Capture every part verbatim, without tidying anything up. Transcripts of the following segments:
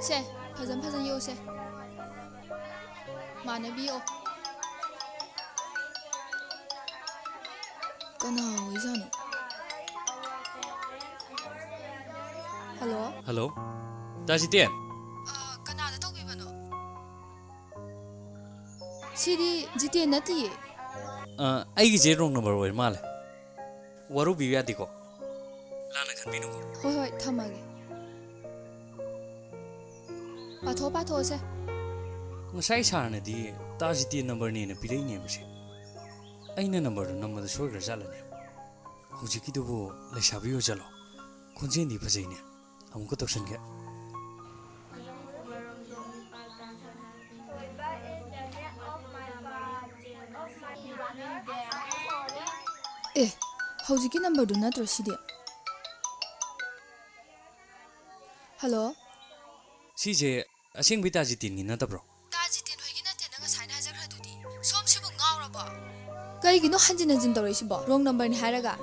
ꯁꯦ, ꯐꯖꯅ ꯐꯖꯅ ꯌꯦꯡꯉꯣꯁꯦ꯫ ꯃꯥꯟꯅꯕꯤ ꯌꯦꯡꯉꯣ꯫ ꯀꯅꯥ ꯑꯣꯏꯖꯥꯠꯅꯣ? ꯍꯜꯂꯣ? ꯍꯜꯂꯣ, ꯇꯥ ꯖꯤꯇꯦꯟ꯫ ꯑ, ꯀꯅꯥꯗ ꯇꯧꯕꯤꯕꯅꯣ? ꯁꯤꯗꯤ ꯖꯤꯇꯦꯟ ꯅꯠꯇꯤꯌꯦ꯫ ꯑ, ꯑꯩꯒꯤꯁꯦ wrong number ꯑꯣꯏꯔ ꯃꯥꯜꯂꯦ꯫ ꯋꯥꯔꯧꯕꯤꯕ ꯌꯥꯗꯦꯀꯣ? ꯂꯥꯟꯅ ꯈꯟꯕꯤꯅꯨꯀꯣ꯫ ꯍꯣꯏ, ꯍꯣꯏ, ꯊꯝꯃꯒꯦ꯫ ꯄꯥꯊꯣꯛ, ꯄꯥꯊꯣꯛꯑꯁꯦ꯫ ꯉꯁꯥꯏ ꯁꯥꯔꯅꯗꯤ ꯇꯥ ꯖꯤꯇꯦꯟ numberꯅꯦꯅ ꯄꯤꯔꯛꯏꯅꯦꯕ ꯁꯦ꯫ ꯑꯩꯅ numberꯗꯣ ꯅꯝꯕꯗ ꯁꯣꯏꯈ꯭ꯔ ꯖꯥꯠꯂꯅꯦ? ꯍꯧꯖꯤꯛꯀꯤꯗꯨꯕꯨ ꯂꯩꯁꯥꯕꯤ ꯑꯣꯏꯖꯥꯠꯂꯣ? ꯈꯣꯟꯖꯦꯜꯗꯤ ꯐꯖꯩꯅꯦ꯫ ꯑꯃꯨꯛꯀ ꯇꯧꯁꯟꯒꯦ꯫ ꯑꯦ, ꯍꯧꯖꯤꯛꯀꯤ numberꯗꯨ ꯅꯠꯇ꯭ꯔꯣ ꯁꯤꯗꯤ? ꯍꯜꯂꯣ? ꯁꯤꯁꯦ ꯑꯁꯦꯡꯕꯩ ꯇꯥ ꯖꯤꯇꯦꯟꯒꯤ ꯅꯠꯇꯕ꯭ꯔꯣ? ꯇꯥ ꯖꯤꯇꯦꯟ ꯍꯣꯏꯒꯤ ꯅꯠꯇꯦ, ꯅꯪ ꯉꯁꯥꯏꯅ ꯍꯥꯏꯖꯈ꯭ꯔꯗꯨꯗꯤ꯫ ꯁꯣꯝꯁꯤꯕꯨ ꯉꯥꯎꯔꯕꯣ? ꯀꯩꯒꯤꯅꯣ ꯍꯟꯖꯤꯟ ꯍꯟꯖꯤꯟ ꯇꯧꯔꯛꯏꯁꯤꯕꯣ? Wrong numberꯅꯤ ꯍꯥꯏꯔꯒ꯫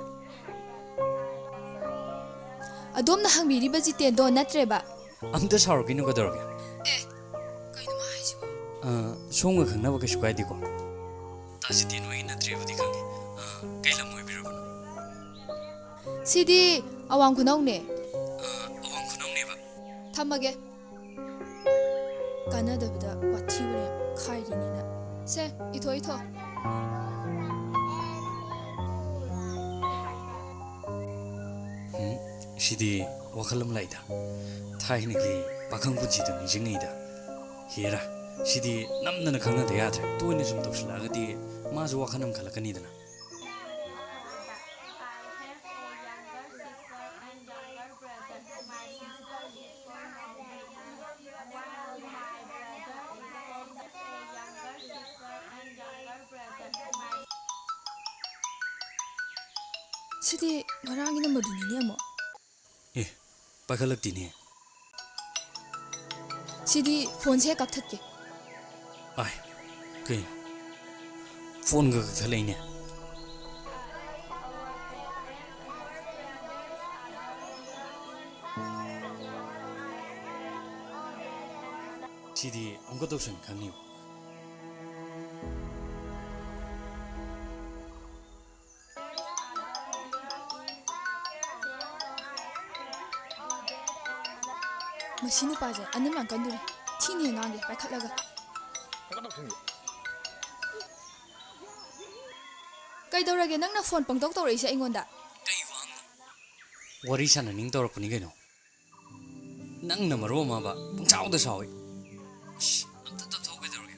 ꯑꯗꯣꯝꯅ ꯍꯪꯕꯤꯔꯤꯕ ꯖꯤꯇꯦꯟꯗꯣ ꯅꯠꯇ꯭ꯔꯦꯕ꯫ ꯑꯝꯇ ꯁꯥꯎꯔꯛꯈꯤꯅꯨ, ꯀꯩꯗꯧꯔꯒꯦ? ꯑꯦ, ꯀꯩꯅꯣ ꯃꯥ ꯍꯥꯏꯁꯤꯕꯣ? ꯑ, ꯁꯣꯝꯒ ꯈꯪꯅꯕ ꯀꯩꯁꯨ ꯀꯥꯏꯗꯦꯀꯣ꯫ ꯇꯥ ꯖꯤꯇꯦꯟ ꯍꯣꯏꯒꯤ ꯅꯠꯇ꯭ꯔꯦꯕꯨꯗꯤ ꯈꯪꯉꯦ꯫ ꯑ, ꯀꯩ ꯂꯝ ꯑꯣꯏꯕꯤꯔꯕꯅꯣ? ꯁꯤꯗꯤ ꯑꯋꯥꯡ ꯈꯨꯅꯧꯅꯦ꯫ ꯑ, ꯑꯋꯥꯡ ꯈꯨꯅꯧꯅꯦꯕ꯫ ꯊꯝꯃꯒꯦ꯫ ꯀꯥꯟꯅꯗꯕꯗ ꯋꯥꯊꯤ ꯋꯥꯔꯦꯝ ꯈꯥꯏꯔꯤꯅꯤꯅ꯫ ꯁꯦ, ꯏꯊꯣ, ꯏꯊꯣ꯫ ꯎꯝ, ꯁꯤꯗꯤ ꯋꯥꯈꯜ ꯑꯃ ꯂꯥꯛꯏꯗ꯫ ꯊꯥꯏꯅꯒꯤ ꯄꯥꯈꯪ ꯄꯨꯟꯁꯤꯗꯣ ꯅꯤꯡꯁꯤꯡꯉꯤꯗ꯫ ꯍꯦꯔꯥ, ꯁꯤꯗꯤ ꯅꯝꯗꯅ ꯈꯪꯅꯗ ꯌꯥꯗ꯭ꯔꯦ꯫ ꯇꯣꯏꯅ ꯁꯨꯝ ꯇꯧꯁꯤꯜꯂꯛꯑꯒꯗꯤ ꯃꯥꯁꯨ ꯋꯥꯈꯜ ꯑꯃ ꯈꯜꯂꯛꯀꯅꯤꯗꯅ꯫ ꯁꯤꯗꯤ ꯉꯔꯥꯡꯒꯤ numberꯗꯨꯅꯤꯅꯦ ꯑꯃꯨꯛ꯫ ꯑꯦ, ꯄꯥꯏꯈꯠꯂꯛꯇꯦꯅꯦ꯫ ꯁꯤꯗꯤ phoneꯁꯦ ꯀꯛꯊꯠꯀꯦ꯫ ꯑꯥꯏ, ꯀꯩꯅꯣ? Phoneꯒ ꯀꯛꯊꯠꯂꯛꯏꯅꯦ꯫ ꯁꯤꯗꯤ ꯑꯃꯨꯛꯀ ꯇꯧꯁꯟ ꯈꯪꯅꯤꯕ꯫ ꯃꯁꯤ ꯅꯨꯄꯥꯁꯦ ꯑꯅꯝ ꯌꯥꯝ ꯀꯟꯗꯣꯔꯤ꯫ ꯊꯤꯅ ꯍꯦꯛ ꯉꯥꯡꯒꯦ ꯄꯥꯏꯈꯠꯂꯒ꯫ ꯀꯩꯗꯧꯔꯒꯦ ꯅꯪꯅ ꯐꯣꯟ ꯄꯪꯇꯧ ꯇꯧꯔꯛꯏꯁꯦ ꯑꯩꯉꯣꯟꯗ? ꯀꯩ ꯋꯥꯅꯣ? ꯋꯥꯔꯤ ꯁꯥꯟꯅꯅꯤꯡ ꯇꯧꯔꯛꯄꯅꯤ ꯀꯩꯅꯣ꯫ ꯅꯪꯅ ꯃꯔꯣꯟ ꯑꯃ ꯄꯪꯁꯥꯎꯗ ꯁꯥꯎꯏ꯫ ꯑꯁ, ꯑꯝꯇ ꯇꯞꯊꯧ ꯀꯩꯗꯧꯔꯒꯦ?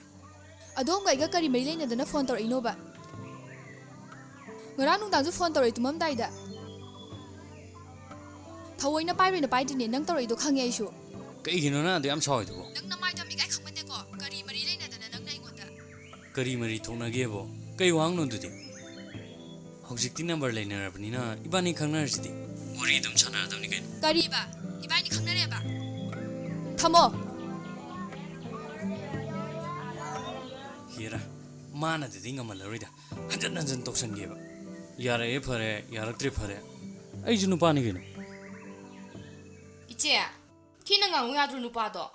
ꯑꯗꯣꯝꯒ ꯑꯩꯒ ꯀꯔꯤ ꯃꯔꯤ ꯂꯩꯅꯗꯅ ꯐꯣꯟ ꯇꯧꯔꯛꯏꯅꯣꯕ? ꯉꯔꯥꯡ ꯅꯨꯡꯗꯥꯡꯁꯨ ꯐꯣꯟ ꯇꯧꯔꯛꯏ ꯇꯨꯝꯃꯝꯗꯥꯏꯗ꯫ ꯊꯑꯣꯏꯅ ꯄꯥꯏꯔꯣꯏꯅ ꯄꯥꯏꯗ꯭ꯔꯤꯅꯦ, ꯅꯪ ꯇꯧꯔꯛꯏꯗꯣ ꯈꯪꯉꯦ ꯑꯩꯁꯨ꯫ ꯀꯩꯒꯤꯅꯣ ꯅꯪ ꯑꯗꯨ ꯌꯥꯝ ꯁꯥꯎꯔꯤꯗꯨꯕꯣ? ꯅꯪ ꯅꯃꯥꯏꯗꯣ ꯌꯥꯝ ꯏꯀꯥꯏ ꯈꯪꯃꯟꯗꯦꯀꯣ꯫ ꯀꯔꯤ ꯃꯔꯤ ꯂꯩꯅꯗꯅ ꯅꯪꯅ ꯑꯩꯉꯣꯟꯗ? ꯀꯔꯤ ꯃꯔꯤ ꯊꯣꯛꯅꯒꯦꯕꯣ? ꯀꯩ ꯋꯥꯍꯪꯅꯣ ꯑꯗꯨꯗꯤ? ꯍꯧꯖꯤꯛꯇꯤ ꯅꯝꯕꯔ ꯂꯩꯅꯔꯕꯅꯤꯅ ꯏꯕꯥꯅꯤ ꯈꯪꯅꯔꯁꯤꯗꯤ꯫ ꯋꯥꯔꯤ ꯑꯗꯨꯝ ꯁꯥꯟꯅꯔꯗꯕꯅꯤ ꯀꯩꯅꯣ꯫ ꯀꯔꯤꯕ? ꯏꯕꯥꯅꯤ ꯈꯪꯅꯔꯦꯕ? ꯊꯝꯃꯣ꯫ ꯍꯦꯔꯥ, ꯃꯥꯅꯗꯤ ꯉꯝꯍꯜꯂꯔꯣꯏꯗ꯫ ꯍꯟꯖꯟ ꯍꯟꯖꯟ ꯇꯧꯁꯟꯒꯦꯕ꯫ ꯌꯥꯔꯛꯑꯦ ꯐꯔꯦ, ꯌꯥꯔꯛꯇ꯭ꯔꯦ ꯐꯔꯦ꯫ ꯑꯩꯁꯨ ꯅꯨꯄꯥꯅꯤ ꯀꯩꯅꯣ꯫ ꯏꯆꯦ, ꯊꯤꯅ ꯉꯥꯡꯉꯨ ꯌꯥꯗ꯭ꯔꯣ ꯅꯨꯄꯥꯗꯣ?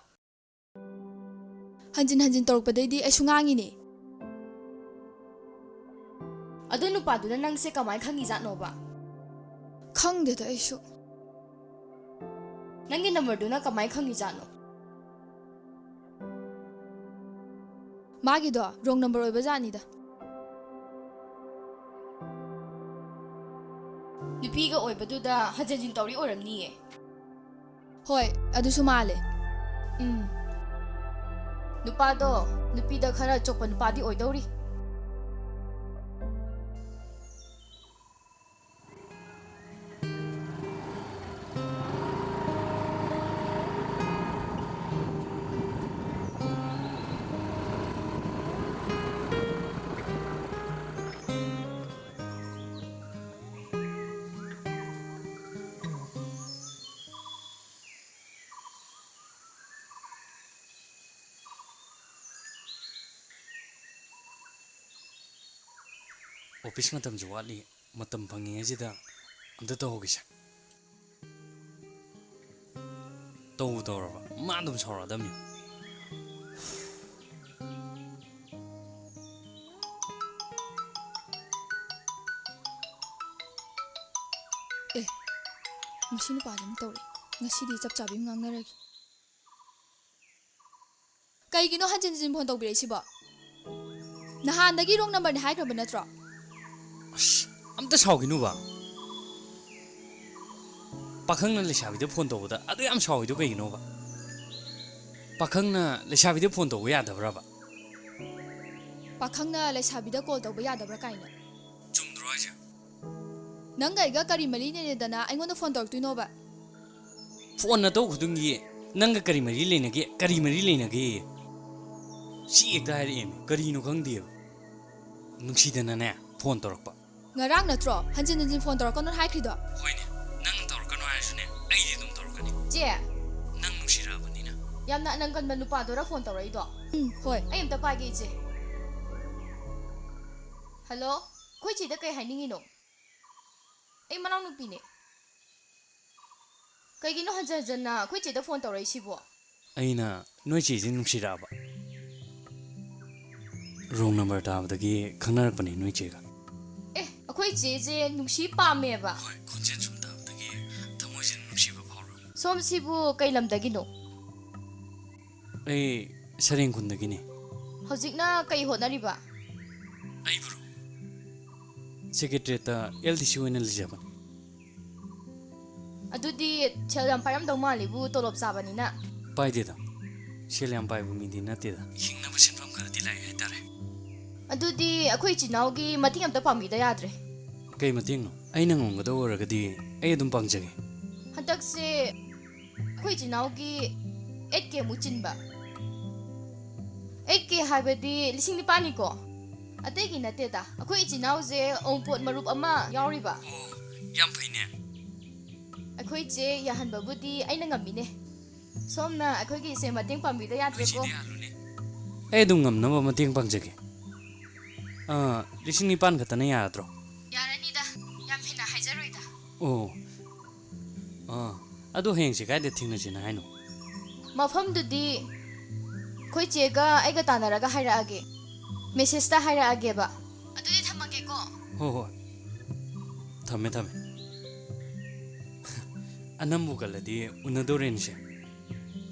ꯍꯟꯖꯤꯟ ꯍꯟꯖꯤꯟ ꯇꯧꯔꯛꯄꯗꯩꯗꯤ ꯑꯩꯁꯨ ꯉꯥꯡꯉꯤꯅꯦ꯫ ꯑꯗꯨ ꯅꯨꯄꯥꯗꯨꯅ ꯅꯪꯁꯦ ꯀꯃꯥꯏꯅ ꯈꯪꯉꯤꯖꯥꯠꯅꯣꯕ? ꯈꯪꯗꯦꯗ ꯑꯩꯁꯨ꯫ ꯅꯪꯒꯤ ꯅꯝꯕꯔꯗꯨꯅ ꯀꯃꯥꯏꯅ ꯈꯪꯉꯤꯖꯥꯠꯅꯣ? ꯃꯥꯒꯤꯗꯣ ꯔꯣꯡ ꯅꯝꯕꯔ ꯑꯣꯏꯕ ꯖꯥꯠꯅꯤꯗ꯫ ꯅꯨꯄꯤꯒ ꯑꯣꯏꯕꯗꯨꯗ ꯍꯟꯖꯟꯖꯤꯟ ꯇꯧꯔꯤ ꯑꯣꯏꯔꯝꯅꯤꯌꯦ꯫ ꯍꯣꯏ, ꯑꯗꯨꯁꯨ ꯃꯥꯜꯂꯦ꯫ ꯎꯝ꯫ ꯅꯨꯄꯥꯗꯣ ꯅꯨꯄꯤꯗ ꯈꯔ ꯆꯣꯞꯄ ꯅꯨꯄꯥꯗꯤ ꯑꯣꯏꯗꯧꯔꯤ꯫ ꯑꯣꯐꯤꯁ ꯃꯇꯝꯁꯨ ꯋꯥꯠꯂꯤ, ꯃꯇꯝ ꯐꯪꯉꯤꯉꯩꯁꯤꯗ ꯑꯝꯇ ꯇꯧꯍꯧꯒꯦꯁꯦ꯫ ꯇꯧꯕꯨ ꯇꯧꯔꯕ, ꯃꯥ ꯑꯗꯨꯝ ꯁꯥꯎꯔꯛꯑꯗꯕꯅꯤ꯫ ꯑꯦ, ꯃꯁꯤ ꯅꯨꯄꯥꯁꯦ ꯑꯃꯨꯛ ꯇꯧꯔꯛꯑꯦ꯫ ꯉꯁꯤꯗꯤ ꯆꯞ ꯆꯥꯕꯤ ꯑꯃ ꯉꯥꯡꯅꯔꯒꯦ꯫ ꯀꯩꯒꯤꯅꯣ ꯍꯟꯖꯤꯟ ꯍꯟꯖꯤꯟ ꯐꯣꯟ ꯇꯧꯕꯤꯔꯛꯏꯁꯤꯕꯣ? ꯅꯍꯥꯟꯗꯒꯤ ꯔꯣꯡ ꯅꯝꯕꯔꯅꯤ ꯍꯥꯏꯈ꯭ꯔꯕ ꯅꯠꯇ꯭ꯔꯣ? ꯑꯁ, ꯑꯝꯇ ꯁꯥꯎꯈꯤꯅꯨꯕ꯫ ꯄꯥꯈꯪꯅ ꯂꯩꯁꯥꯕꯤꯗ ꯐꯣꯟ ꯇꯧꯕꯗ ꯑꯗꯨ ꯌꯥꯝ ꯁꯥꯎꯔꯤꯗꯣ ꯀꯩꯒꯤꯅꯣꯕ? ꯄꯥꯈꯪꯅ ꯂꯩꯁꯥꯕꯤꯗ ꯐꯣꯟ ꯇꯧꯕ ꯌꯥꯗꯕ꯭ꯔꯕ? ꯄꯥꯈꯪꯅ ꯂꯩꯁꯥꯕꯤꯗ ꯀꯣꯜ ꯇꯧꯕ ꯌꯥꯗꯕ꯭ꯔꯥ ꯀꯥꯏꯅ꯫ ꯆꯨꯝꯗ꯭ꯔꯣ ꯍꯥꯏꯁꯦ? ꯅꯪꯒ ꯑꯩꯒ ꯀꯔꯤ ꯃꯔꯤ ꯂꯩꯅꯗꯅ ꯑꯩꯉꯣꯟꯗ ꯐꯣꯟ ꯇꯧꯔꯛꯇꯣꯏꯅꯣꯕ? ꯐꯣꯟ ꯅꯇꯧ ꯈꯨꯗꯤꯡꯒꯤ "ꯅꯪꯒ ꯀꯔꯤ ꯃꯔꯤ ꯂꯩꯅꯒꯦ, ꯀꯔꯤ ꯃꯔꯤ ꯂꯩꯅꯒꯦ?" ꯁꯤ ꯍꯦꯛꯇ ꯍꯥꯏꯔꯛꯑꯦꯃꯤ, ꯀꯔꯤꯅꯣ ꯈꯪꯗꯦꯕ꯫ ꯅꯨꯡꯁꯤꯗꯅꯅꯦ ꯐꯣꯟ ꯇꯧꯔꯛꯄ꯫ ꯉꯔꯥꯡ ꯅꯠꯇ꯭ꯔꯣ ꯍꯟꯖꯤꯟ ꯍꯟꯖꯤꯟ ꯐꯣꯟ ꯇꯧꯔꯛꯀꯅꯣ ꯍꯥꯏꯈ꯭ꯔꯤꯗꯣ? ꯍꯣꯏꯅꯦ, ꯅꯪ ꯇꯧꯔꯛꯀꯅꯣ ꯍꯥꯏꯔꯁꯨꯅꯦ, ꯑꯩꯗꯤ ꯑꯗꯨꯝ ꯇꯧꯔꯛꯀꯅꯤ꯫ ꯆꯦ, ꯅꯪ ꯅꯨꯡꯁꯤꯔꯛꯑꯕꯅꯤꯅ꯫ ꯌꯥꯝꯅ ꯑꯅꯪ ꯀꯟꯕ ꯅꯨꯄꯥꯗꯨꯔ ꯐꯣꯟ ꯇꯧꯔꯛꯏꯗꯣ? ꯎꯝ, ꯍꯣꯏ꯫ ꯑꯩ ꯑꯝꯇ ꯄꯥꯏꯒꯦ, ꯏꯆꯦ꯫ ꯍꯜꯂꯣ, ꯑꯩꯈꯣꯏ ꯆꯦꯗ ꯀꯩ ꯍꯥꯏꯅꯤꯡꯉꯤꯅꯣ? ꯑꯩ ꯃꯅꯥꯎꯅꯨꯄꯤꯅꯦ꯫ ꯀꯩꯒꯤꯅꯣ ꯍꯟꯖꯟ ꯍꯟꯖꯟꯅ ꯑꯩꯈꯣꯏ ꯆꯦꯗ ꯐꯣꯟ ꯇꯧꯔꯛꯏꯁꯤꯕꯣ? ꯑꯩꯅ ꯅꯣꯏ ꯆꯦꯁꯦ ꯅꯨꯡꯁꯤꯔꯛꯑꯕ꯫ ꯔꯣꯡ ꯅꯝꯕꯔ ꯇꯥꯕꯗꯒꯤ ꯈꯪꯅꯔꯛꯄꯅꯦ ꯅꯣꯏ ꯆꯦꯒ꯫ ꯑꯦ, ꯑꯩꯈꯣꯏ ꯆꯦꯁꯦ ꯅꯨꯡꯁꯤ ꯄꯥꯝꯃꯦꯕ꯫ ꯍꯣꯏ, ꯈꯣꯟꯖꯦꯜ ꯁꯨꯝ ꯇꯥꯕꯗꯒꯤ ꯊꯃꯣꯏꯁꯦ ꯅꯨꯡꯁꯤꯕ ꯐꯥꯎꯔꯕ꯫ ꯁꯣꯝꯁꯤꯕꯨ ꯀꯩ ꯂꯝꯗꯒꯤꯅꯣ? ꯑꯩ ꯁꯔꯦꯡ ꯈꯨꯟꯗꯒꯤꯅꯦ꯫ ꯍꯧꯖꯤꯛꯅ ꯀꯩ ꯍꯣꯠꯅꯔꯤꯕ? ꯑꯩꯕꯨꯔꯣ? ꯁꯦꯀ꯭ꯔꯦꯇꯔꯤꯌꯦꯠꯇ ꯑꯦꯜ ꯗꯤ ꯁꯤ ꯑꯣꯏꯅ ꯂꯩꯖꯕꯅꯦ꯫ ꯑꯗꯨꯗꯤ ꯁꯦꯜ ꯌꯥꯝ ꯄꯥꯏꯔꯝꯗꯧ ꯃꯥꯜꯂꯤꯕꯨ, ꯇꯣꯂꯣꯞ ꯆꯥꯕꯅꯤꯅ꯫ ꯄꯥꯏꯗꯦꯗ꯫ ꯁꯦꯜ ꯌꯥꯝ ꯄꯥꯏꯕ ꯃꯤꯗꯤ ꯅꯠꯇꯦꯗ꯫ ꯍꯤꯡꯅꯕ ꯁꯤꯟꯐꯝ ꯈꯔꯗꯤ ꯂꯥꯛꯑꯦ ꯍꯥꯏꯇꯥꯔꯦ꯫ ꯑꯗꯨꯗꯤ ꯑꯩꯈꯣꯏ ꯏꯆꯤꯟ ꯏꯅꯥꯎꯒꯤ ꯃꯇꯦꯡ ꯑꯝꯇ ꯄꯥꯡꯕꯤꯗ ꯌꯥꯗ꯭ꯔꯦ꯫ ꯀꯩ ꯃꯇꯦꯡꯅꯣ? ꯑꯩꯅ ꯉꯝꯒꯗꯧ ꯑꯣꯏꯔꯒꯗꯤ ꯑꯩ ꯑꯗꯨꯝ ꯄꯥꯡꯖꯒꯦ꯫ ꯍꯟꯗꯛꯁꯦ ꯑꯩꯈꯣꯏ ꯏꯆꯤꯟ ꯏꯅꯥꯎꯒꯤ ꯑꯩꯠ ꯀꯦ ꯃꯨꯛ ꯆꯤꯟꯕ꯫ ꯑꯩꯠ ꯀꯦ ꯍꯥꯏꯕꯗꯤ ꯂꯤꯁꯤꯡ ꯅꯤꯄꯥꯟꯅꯤꯀꯣ꯫ ꯑꯇꯩꯒꯤ ꯅꯠꯇꯦꯗ, ꯑꯩꯈꯣꯏ ꯏꯆꯤꯟ ꯏꯅꯥꯎꯁꯦ ꯑꯎꯟꯄꯣꯠ ꯃꯔꯨꯞ ꯑꯃ ꯌꯥꯎꯔꯤꯕ꯫ ꯑꯣ, ꯌꯥꯝ ꯐꯩꯅꯦ꯫ ꯑꯩꯈꯣꯏ ꯆꯦ ꯌꯥꯍꯟꯕꯕꯨꯗꯤ ꯑꯩꯅ ꯉꯝꯃꯤꯅꯦ꯫ ꯁꯣꯝꯅ ꯑꯩꯈꯣꯏꯒꯤꯁꯦ ꯃꯇꯦꯡ ꯄꯥꯡꯕꯤꯗ ꯌꯥꯗ꯭ꯔꯦꯀꯣ꯫ ꯁꯤꯗꯤ ꯌꯥꯍꯜꯂꯨꯅꯦ꯫ ꯑꯩ ꯑꯗꯨꯝ ꯉꯝꯅꯕ ꯃꯇꯦꯡ ꯄꯥꯡꯖꯒꯦ꯫ ꯑꯥ, ꯂꯤꯁꯤꯡ ꯅꯤꯄꯥꯟ ꯈꯛꯇꯅ ꯌꯥꯔꯗ꯭ꯔꯣ? ꯌꯥꯔꯅꯤꯗ, ꯌꯥꯝ ꯍꯦꯟꯅ ꯍꯥꯏꯖꯔꯣꯏꯗ꯫ ꯑꯣ, ꯑꯥ, ꯑꯗꯨ ꯍꯌꯦꯡꯁꯦ ꯀꯥꯏꯗ ꯊꯦꯡꯅꯁꯦꯅ ꯍꯥꯏꯅꯣ? ꯃꯐꯝꯗꯨꯗꯤ ꯑꯩꯈꯣꯏ ꯆꯦꯒ ꯑꯩꯒ ꯇꯥꯟꯅꯔꯒ ꯍꯥꯏꯔꯛꯑꯒꯦ꯫ ꯃꯦꯁꯦꯖꯇ ꯍꯥꯏꯔꯛꯑꯒꯦꯕ꯫ ꯑꯗꯨꯗꯤ ꯊꯝꯃꯒꯦꯀꯣ꯫ ꯍꯣꯏ, ꯍꯣꯏ꯫ ꯊꯝꯃꯦ, ꯊꯝꯃꯦ꯫ ꯑꯅꯝꯕꯨ ꯀꯜꯂꯗꯤ ꯎꯅꯗꯣꯔꯦꯅꯦꯁꯦ꯫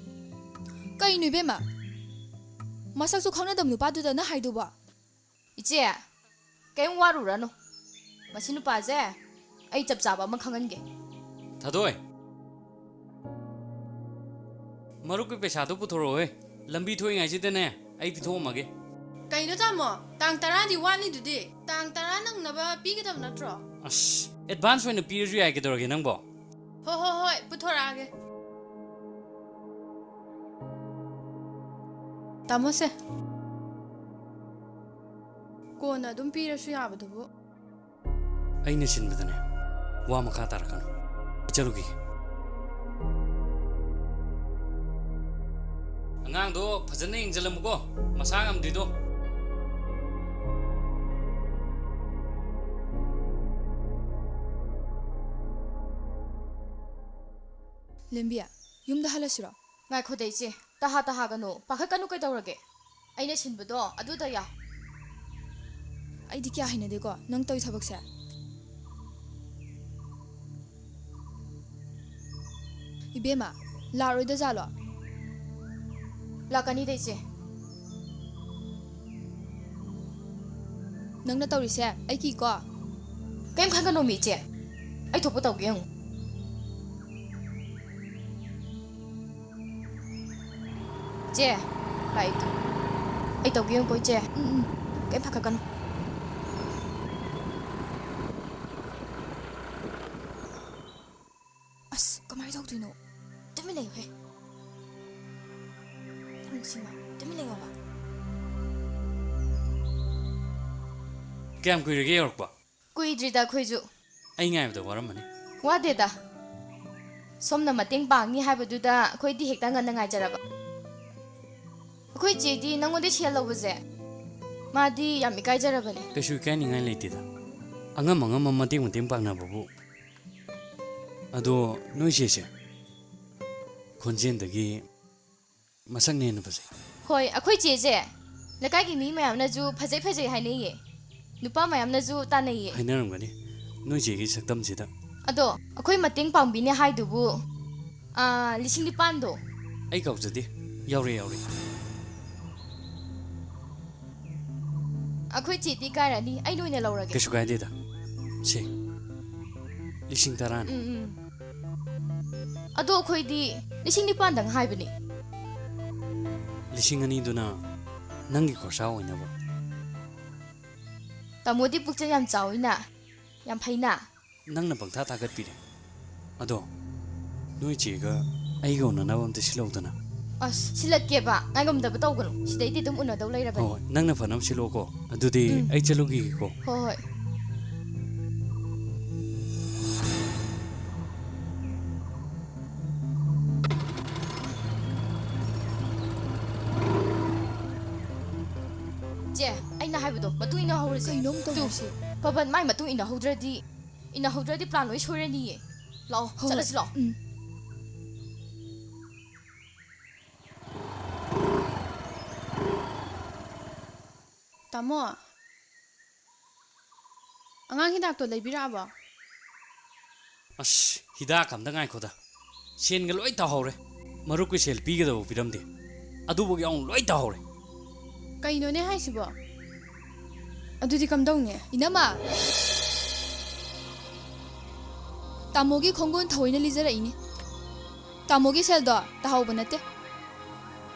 ꯀꯩꯅꯣ ꯏꯕꯦꯝꯃ? ꯃꯁꯛꯁꯨ ꯈꯪꯅꯗꯕ ꯅꯨꯄꯥꯗꯨꯗ ꯅꯪ ꯍꯥꯏꯗꯨꯕꯣ? ꯏꯆꯦ, ꯀꯩꯝ ꯋꯥꯔꯨꯔꯅꯨ꯫ ꯃꯁꯤ ꯅꯨꯄꯥꯁꯦ ꯑꯩ ꯆꯞ ꯆꯥꯕ ꯑꯃ ꯈꯪꯍꯟꯒꯦ꯫ ꯊꯥꯗꯣꯏ, ꯃꯔꯨꯞꯀꯤ ꯄꯩꯁꯥꯗꯣ ꯄꯨꯊꯣꯔꯛꯑꯣꯍꯦ꯫ ꯂꯝꯕꯤ ꯊꯣꯛꯏꯉꯩꯁꯤꯗꯅꯦ ꯑꯩ ꯄꯤꯊꯣꯛꯑꯝꯃꯒꯦ꯫ ꯀꯩꯅꯣ ꯇꯥꯃꯣ? ꯇꯥꯡ ꯇꯔꯥꯗꯤ ꯋꯥꯠꯂꯤꯗꯨꯗꯤ꯫ ꯇꯥꯡ ꯇꯔꯥ ꯅꯪꯅꯕ ꯄꯤꯒꯗꯕ ꯅꯠꯇ꯭ꯔꯣ? ꯑꯁ, ꯑꯦꯗꯚꯥꯟꯁ ꯑꯣꯏꯅ ꯄꯤꯔꯁꯨ ꯌꯥꯏ, ꯀꯩꯗꯧꯔꯒꯦ ꯅꯪꯕꯣ? ꯍꯣ ꯍꯣ ꯍꯣꯏ, ꯄꯨꯊꯣꯔꯛꯑꯒꯦ꯫ ꯇꯥꯃꯣꯁꯦ, ꯀꯣꯟꯅ ꯑꯗꯨꯝ ꯄꯤꯔꯁꯨ ꯌꯥꯕꯗꯨꯕꯨ꯫ ꯑꯩꯅ ꯁꯤꯟꯕꯗꯅꯦ ꯋꯥ ꯃꯈꯥ ꯇꯥꯔꯛꯀꯅꯨ꯫ ꯑꯩ ꯆꯠꯂꯨꯈꯤꯒꯦ꯫ ꯑꯉꯥꯡꯗꯣ ꯐꯖꯅ ꯌꯦꯡꯁꯤꯜꯂꯝꯃꯨꯀꯣ, ꯃꯁꯥ ꯉꯝꯗ꯭ꯔꯤꯗꯣ꯫ ꯂꯦꯝꯕꯤ, ꯌꯨꯝꯗ ꯍꯜꯂꯁꯤꯔꯣ? ꯉꯥꯏꯈꯣꯗ ꯏꯆꯦ, ꯇꯍꯥ ꯇꯍꯥꯒꯅꯨ, ꯄꯥꯈꯠꯀꯅꯨ, ꯀꯩꯗꯧꯔꯒꯦ? ꯑꯩꯅ ꯁꯤꯟꯕꯗꯣ ꯑꯗꯨꯗ ꯌꯥꯎ꯫ ꯑꯩꯗꯤ ꯀꯌꯥ ꯍꯩꯅꯗꯦꯀꯣ ꯅꯪ ꯇꯧꯔꯤ ꯊꯕꯛꯁꯦ꯫ ꯏꯕꯦꯝꯃ, ꯂꯥꯛꯑꯔꯣꯏꯗ ꯖꯥꯠꯂꯣ? ꯂꯥꯛꯀꯅꯤꯗ ꯏꯆꯦ꯫ ꯅꯪꯅ ꯇꯧꯔꯤꯁꯦ ꯑꯩ ꯀꯤꯀꯣ꯫ ꯀꯩꯝ ꯈꯟꯒꯅꯣꯃꯤ ꯏꯆꯦ, ꯑꯩ ꯊꯣꯛꯄ ꯇꯧꯒꯦ ꯌꯦꯡꯉꯨ꯫ ꯆꯦ, ꯂꯥꯛꯑꯦ ꯇꯨ꯫ ꯑꯩ ꯇꯧꯒꯦ ꯌꯦꯡꯉꯨꯀꯣ, ꯏꯆꯦ꯫ ꯎꯝ, ꯎꯝ꯫ ꯀꯩꯝ ꯄꯥꯈꯠꯀꯅꯨ꯫ ꯑꯁ, ꯀꯃꯥꯏꯅ ꯇꯧꯗꯣꯏꯅꯣ? ꯇꯨꯃꯤꯟ ꯂꯩꯌꯨꯍꯦ꯫ ꯅꯨꯡꯁꯤꯃ, ꯇꯨꯃꯤꯟ ꯂꯩꯌꯣꯕ꯫ ꯀꯌꯥꯝ ꯀꯨꯏꯔꯒꯦ ꯌꯧꯔꯛꯄ? ꯀꯨꯏꯗ꯭ꯔꯤꯗ ꯑꯩꯈꯣꯏꯁꯨ꯫ ꯑꯩ ꯉꯥꯏꯕꯗ ꯋꯥꯔꯝꯃꯅꯤ꯫ ꯋꯥꯗꯦꯗ꯫ ꯁꯣꯝꯅ ꯃꯇꯦꯡ ꯄꯥꯡꯅꯤ ꯍꯥꯏꯕꯗꯨꯗ ꯑꯩꯈꯣꯏꯗꯤ ꯍꯦꯛꯇ ꯉꯟꯅ ꯉꯥꯏꯖꯔꯕ꯫ ꯑꯩꯈꯣꯏ ꯆꯦꯗꯤ ꯅꯪꯉꯣꯟꯗꯩ ꯁꯦꯜ ꯂꯧꯕꯁꯦ ꯃꯥꯗꯤ ꯌꯥꯝ ꯏꯀꯥꯏꯖꯔꯕꯅꯦ꯫ ꯀꯩꯁꯨ ꯏꯀꯥꯏꯅꯤꯡꯉꯥꯏ ꯂꯩꯇꯦꯗ꯫ ꯑꯉꯝ ꯑꯉꯝꯕ ꯃꯇꯦꯡ ꯃꯇꯦꯡ ꯄꯥꯡꯅꯕꯕꯨ꯫ ꯑꯗꯣ ꯅꯣꯏ ꯆꯦꯁꯦ ꯈꯣꯟꯖꯦꯜꯗꯒꯤ ꯃꯁꯛꯅ ꯍꯦꯟꯅ ꯐꯖꯩ꯫ ꯍꯣꯏ, ꯑꯩꯈꯣꯏ ꯆꯦꯁꯦ ꯂꯩꯀꯥꯏꯒꯤ ꯃꯤ ꯃꯌꯥꯝꯅꯁꯨ ꯐꯖꯩ ꯐꯖꯩ ꯍꯥꯏꯅꯩꯌꯦ꯫ ꯅꯨꯄꯥ ꯃꯌꯥꯝꯅꯁꯨ ꯇꯥꯟꯅꯩꯌꯦ꯫ ꯍꯥꯏꯅꯔꯝꯒꯅꯤ꯫ ꯅꯣꯏ ꯆꯦꯒꯤ ꯁꯛꯇꯝꯁꯤꯗ ꯑꯗꯣ ꯑꯩꯈꯣꯏ ꯃꯇꯦꯡ ꯄꯥꯡꯕꯤꯅꯦ ꯍꯥꯏꯗꯨꯕꯨ, ꯑꯥ, ꯂꯤꯁꯤꯡ ꯅꯤꯄꯥꯟꯗꯣ꯫ ꯑꯩ ꯀꯥꯎꯖꯗꯦ꯫ ꯌꯥꯎꯔꯦ, ꯌꯥꯎꯔꯦ꯫ ꯑꯩꯈꯣꯏ ꯆꯦꯗꯤ ꯀꯥꯏꯔꯛꯑꯅꯤ, ꯑꯩꯅ ꯑꯣꯏꯅ ꯂꯧꯔꯒꯦ꯫ ꯀꯩꯁꯨ ꯀꯥꯏꯗꯦꯗ꯫ ꯁꯦ, ꯂꯤꯁꯤꯡ ꯇꯔꯥꯅꯤ꯫ ꯎꯝ, ꯎꯝ꯫ ꯑꯗꯣ ꯑꯩꯈꯣꯏꯗꯤ ꯂꯤꯁꯤꯡ ꯅꯤꯄꯥꯟꯗꯪ ꯍꯥꯏꯕꯅꯤ꯫ ꯂꯤꯁꯤꯡ ꯑꯅꯤꯗꯨꯅ ꯅꯪꯒꯤ ꯈꯣꯔꯁꯥ ꯑꯣꯏꯅꯕ꯫ ꯇꯥꯃꯣꯗꯤ ꯄꯨꯛꯆꯦꯜ ꯌꯥꯝ ꯆꯥꯎꯏꯅ, ꯌꯥꯝ ꯐꯩꯅ꯫ ꯅꯪꯅ ꯄꯪꯊꯥ ꯊꯥꯒꯠꯄꯤꯔꯦ꯫ ꯑꯗꯣ ꯅꯣꯏ ꯆꯦꯒ ꯑꯩꯒ ꯎꯅꯅꯕ ꯑꯝꯇ ꯁꯤꯜꯂꯧꯗꯅ꯫ ꯑꯁ, ꯁꯤꯜꯂꯛꯀꯦꯕ, ꯉꯥꯏꯉꯝꯗꯕ ꯇꯧꯒꯅꯨ, ꯁꯤꯗꯩꯗꯤ ꯑꯗꯨꯝ ꯎꯅꯗꯧ ꯂꯩꯔꯕꯅꯤ꯫ ꯍꯣꯏ, ꯅꯪꯅ ꯐꯅꯕ ꯁꯤꯜꯂꯣꯀꯣ꯫ ꯑꯗꯨꯗꯤ ꯎꯝ꯫ ꯑꯩ ꯆꯠꯂꯨꯈꯤꯒꯦꯀꯣ꯫ ꯍꯣꯏ, ꯍꯣꯏ꯫ ꯆꯦ, ꯑꯩꯅ ꯍꯥꯏꯕꯗꯣ ꯃꯇꯨꯡ ꯏꯟꯅ ꯍꯧꯔꯁꯦ꯫ ꯀꯩꯅꯣꯝ ꯇꯨ, ꯇꯧꯔꯤꯁꯦ꯫ ꯄꯕꯟ ꯃꯥꯏ ꯃꯇꯨꯡ ꯏꯟꯅꯍꯧꯗ꯭ꯔꯗꯤ, ꯏꯟꯅꯍꯧꯗ꯭ꯔꯗꯤ ꯄ꯭ꯂꯥꯟ ꯂꯣꯏ ꯁꯣꯏꯔꯅꯤꯌꯦ꯫ ꯂꯥꯛꯑꯣ, ꯍꯣꯏ, ꯆꯠꯂꯁꯤ ꯂꯥꯛꯑꯣ꯫ ꯎꯝ꯫ ꯇꯥꯃꯣ, ꯑꯉꯥꯡ ꯍꯤꯗꯥꯛꯇꯣ ꯂꯩꯕꯤꯔꯛꯑꯕꯣ? ꯑꯁ, ꯍꯤꯗꯥꯛ ꯑꯝꯇ ꯉꯥꯏꯈꯣꯗ꯫ ꯁꯦꯟꯒ ꯂꯣꯏ ꯇꯥꯍꯧꯔꯦ꯫ ꯃꯔꯨꯞꯀꯤ ꯁꯦꯜ ꯄꯤꯒꯗꯕ ꯄꯤꯔꯝꯗꯦ꯫ ꯑꯗꯨꯕꯨꯛ ꯌꯥꯎꯅ ꯂꯣꯏ ꯇꯥꯍꯧꯔꯦ꯫ ꯀꯩꯅꯣꯅꯦ ꯍꯥꯏꯁꯤꯕꯣ? ꯑꯗꯨꯗꯤ ꯀꯝꯗꯧꯅꯤ? ꯏꯅꯝꯃ! ꯇꯥꯃꯣꯒꯤ ꯈꯣꯡꯒꯨꯟ ꯊꯑꯣꯏꯅ ꯂꯤꯖꯔꯛꯏꯅꯤ꯫ ꯇꯥꯃꯣꯒꯤ ꯁꯦꯜꯗꯣ ꯇꯥꯍꯧꯕ ꯅꯠꯇꯦ꯫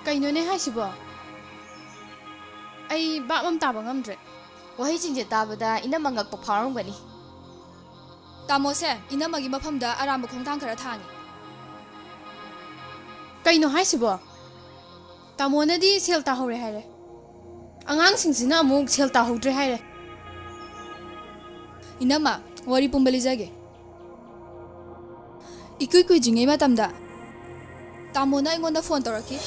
ꯀꯩꯅꯣꯅꯦ ꯍꯥꯏꯁꯤꯕꯣ? ꯑꯩ ꯚꯥꯞ ꯑꯃ ꯇꯥꯕ ꯉꯝꯗ꯭ꯔꯦ꯫ ꯋꯥꯍꯩꯁꯤꯡꯁꯦ ꯇꯥꯕꯗ ꯏꯅꯝꯃ ꯉꯛꯄ ꯐꯥꯎꯔꯝꯒꯅꯤ꯫ ꯇꯥꯃꯣꯁꯦ ꯏꯅꯝꯃꯒꯤ ꯃꯐꯝꯗ ꯑꯔꯥꯟꯕ ꯈꯣꯡꯊꯥꯡ ꯈꯔ ꯊꯥꯡꯉꯤ꯫ ꯀꯩꯅꯣ ꯍꯥꯏꯁꯤꯕꯣ? ꯇꯥꯃꯣꯅꯗꯤ ꯁꯦꯜ ꯇꯥꯍꯧꯔꯦ ꯍꯥꯏꯔꯦ, ꯑꯉꯥꯡꯁꯤꯡꯁꯤꯅ ꯑꯃꯨꯛ ꯁꯦꯜ ꯇꯥꯍꯧꯗ꯭ꯔꯦ ꯍꯥꯏꯔꯦ꯫ ꯏꯅꯝꯃ, ꯋꯥꯔꯤ ꯄꯨꯝꯕ ꯂꯤꯖꯒꯦ꯫ ꯏꯀꯨꯏ ꯀꯨꯏꯗ꯭ꯔꯤꯉꯩ ꯃꯇꯝꯗ ꯇꯥꯃꯣꯅ ꯑꯩꯉꯣꯟꯗ ꯐꯣꯟ ꯇꯧꯔꯛꯈꯤ꯫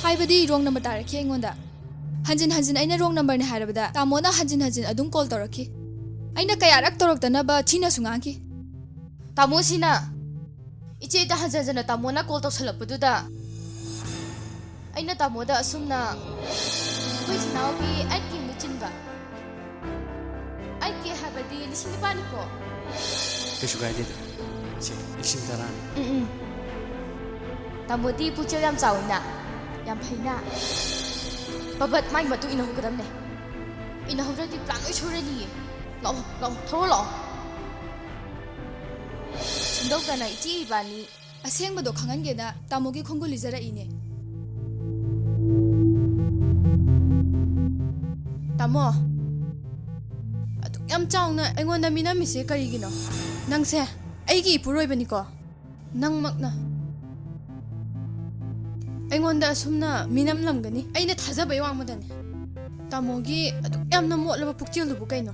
ꯍꯥꯏꯕꯗꯤ ꯔꯣꯡ ꯅꯝꯕꯔ ꯇꯥꯔꯛꯈꯤ ꯑꯩꯉꯣꯟꯗ꯫ ꯍꯟꯖꯤꯟ ꯍꯟꯖꯤꯟ ꯑꯩꯅ ꯔꯣꯡ ꯅꯝꯕꯔꯅꯤ ꯍꯥꯏꯔꯕꯗ ꯇꯥꯃꯣꯅ ꯍꯟꯖꯤꯟ ꯍꯟꯖꯤꯟ ꯑꯗꯨꯝ ꯀꯣꯜ ꯇꯧꯔꯛꯈꯤ꯫ ꯑꯩꯅ ꯀꯌꯥꯔꯛ ꯇꯧꯔꯛꯇꯅꯕ ꯊꯤꯅꯁꯨ ꯉꯥꯡꯈꯤ꯫ ꯇꯥꯃꯣꯁꯤꯅ ꯏꯆꯦꯗ ꯍꯟꯖꯟ ꯍꯟꯖꯟꯅ ꯇꯥꯃꯣꯅ ꯀꯣꯜ ꯇꯧꯁꯜꯂꯛꯄꯗꯨꯗ ꯑꯩꯅ ꯇꯥꯃꯣꯗ ꯑꯁꯨꯝꯅ ꯑꯩꯈꯣꯏ ꯏꯆꯤꯟ ꯏꯅꯥꯎꯒꯤ ꯑꯩꯠ ꯀꯦ ꯃꯨꯛ ꯆꯤꯟꯕ, ꯑꯩꯠ ꯀꯦ ꯍꯥꯏꯕꯗꯤ ꯂꯤꯁꯤꯡ ꯅꯤꯄꯥꯟꯅꯤꯀꯣ, ꯀꯩꯁꯨ ꯀꯥꯏꯗꯦꯗ꯫ ꯁꯦ, ꯂꯤꯁꯤꯡ ꯇꯔꯥꯅꯤ꯫ ꯎꯝ, ꯎꯝ꯫ ꯇꯥꯃꯣꯗꯤ ꯄꯨꯛꯆꯦꯜ ꯌꯥꯝ ꯆꯥꯎꯏꯅ, ꯌꯥꯝ ꯐꯩꯅ꯫ ꯄꯕꯠ ꯃꯥꯒꯤ ꯃꯇꯨꯡ ꯏꯟꯅꯍꯧꯒꯗꯕꯅꯦ꯫ ꯏꯟꯅꯍꯧꯗ꯭ꯔꯗꯤ plan ꯂꯣꯏ ꯁꯣꯏꯔꯅꯤꯌꯦ꯫ ꯂꯥꯛꯑꯣ, ꯂꯥꯛꯑꯣ, ꯊꯧꯔꯣ ꯂꯥꯛꯑꯣ꯫ ꯁꯨꯝꯗꯧꯗꯅ ꯏꯆꯦ ꯏꯕꯥꯅꯤ꯫ ꯑꯁꯦꯡꯕꯗꯣ ꯈꯪꯍꯟꯒꯦꯅ ꯇꯥꯃꯣꯒꯤ ꯈꯣꯡꯒꯨꯜ ꯂꯤꯖꯔꯛꯏꯅꯦ꯫ ꯇꯥꯃꯣ, ꯑꯗꯨꯛ ꯌꯥꯝ ꯆꯥꯎꯅ ꯑꯩꯉꯣꯟꯗ ꯃꯤꯅꯝꯃꯤꯁꯦ ꯀꯔꯤꯒꯤꯅꯣ? ꯅꯪꯁꯦ ꯑꯩꯒꯤ ꯏꯄꯨꯔꯣꯏꯕꯅꯤꯀꯣ? ꯅꯪꯃꯛꯅ ꯑꯩꯉꯣꯟꯗ ꯑꯁꯨꯝꯅ ꯃꯤꯅꯝꯂꯝꯒꯅꯤ ꯑꯩꯅ ꯊꯥꯖꯕꯩ ꯋꯥꯡꯃꯗꯅꯦ꯫ ꯇꯥꯃꯣꯒꯤ ꯑꯗꯨꯛ ꯌꯥꯝꯅ ꯃꯣꯠꯂꯕ ꯄꯨꯛꯆꯦꯜꯗꯨꯕꯨ ꯀꯩꯅꯣ?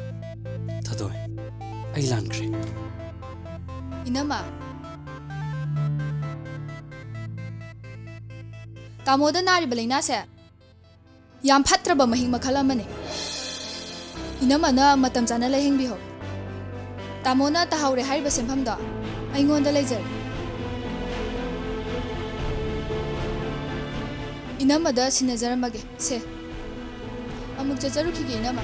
ꯊꯥꯗꯣꯏ, ꯑꯩ ꯂꯥꯟꯈ꯭ꯔꯦ꯫ ꯏꯅꯝꯃ, ꯇꯥꯃꯣꯗ ꯅꯥꯔꯤꯕ ꯂꯥꯏꯅꯥꯁꯦ ꯌꯥꯝ ꯐꯠꯇ꯭ꯔꯕ ꯃꯍꯤꯛ ꯃꯈꯜ ꯑꯃꯅꯤ꯫ ꯏꯅꯝꯃꯅ ꯃꯇꯝ ꯆꯥꯅ ꯂꯥꯌꯦꯡꯕꯤꯍꯧ꯫ ꯇꯥꯃꯣꯅ ꯇꯥꯍꯧꯔꯦ ꯍꯥꯏꯔꯤꯕ ꯁꯦꯟꯐꯝꯗꯣ ꯑꯩꯉꯣꯟꯗ ꯂꯩꯖꯔꯦ꯫ ꯏꯅꯝꯃꯗ ꯁꯤꯟꯅꯖꯔꯝꯃꯒꯦ꯫ ꯁꯦ, ꯑꯃꯨꯛ ꯆꯠꯆꯔꯨꯈꯤꯒꯦ, ꯏꯅꯝꯃ꯫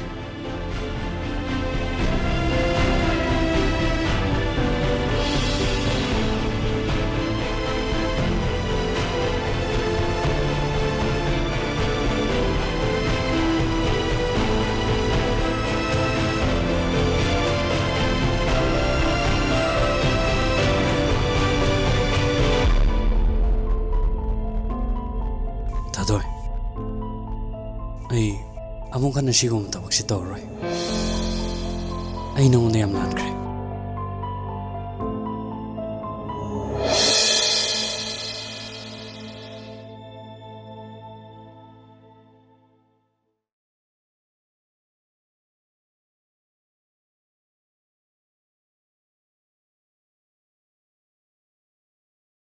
ꯊꯥꯗꯣꯏ, ꯑꯩ ꯑꯃꯨꯛ ꯍꯟꯅ ꯁꯤꯒꯨꯝꯕ ꯊꯕꯛꯁꯤ ꯇꯧꯔꯔꯣꯏ꯫ ꯑꯩ ꯅꯉꯣꯟꯗ ꯌꯥꯝ ꯂꯥꯟꯈ꯭ꯔꯦ꯫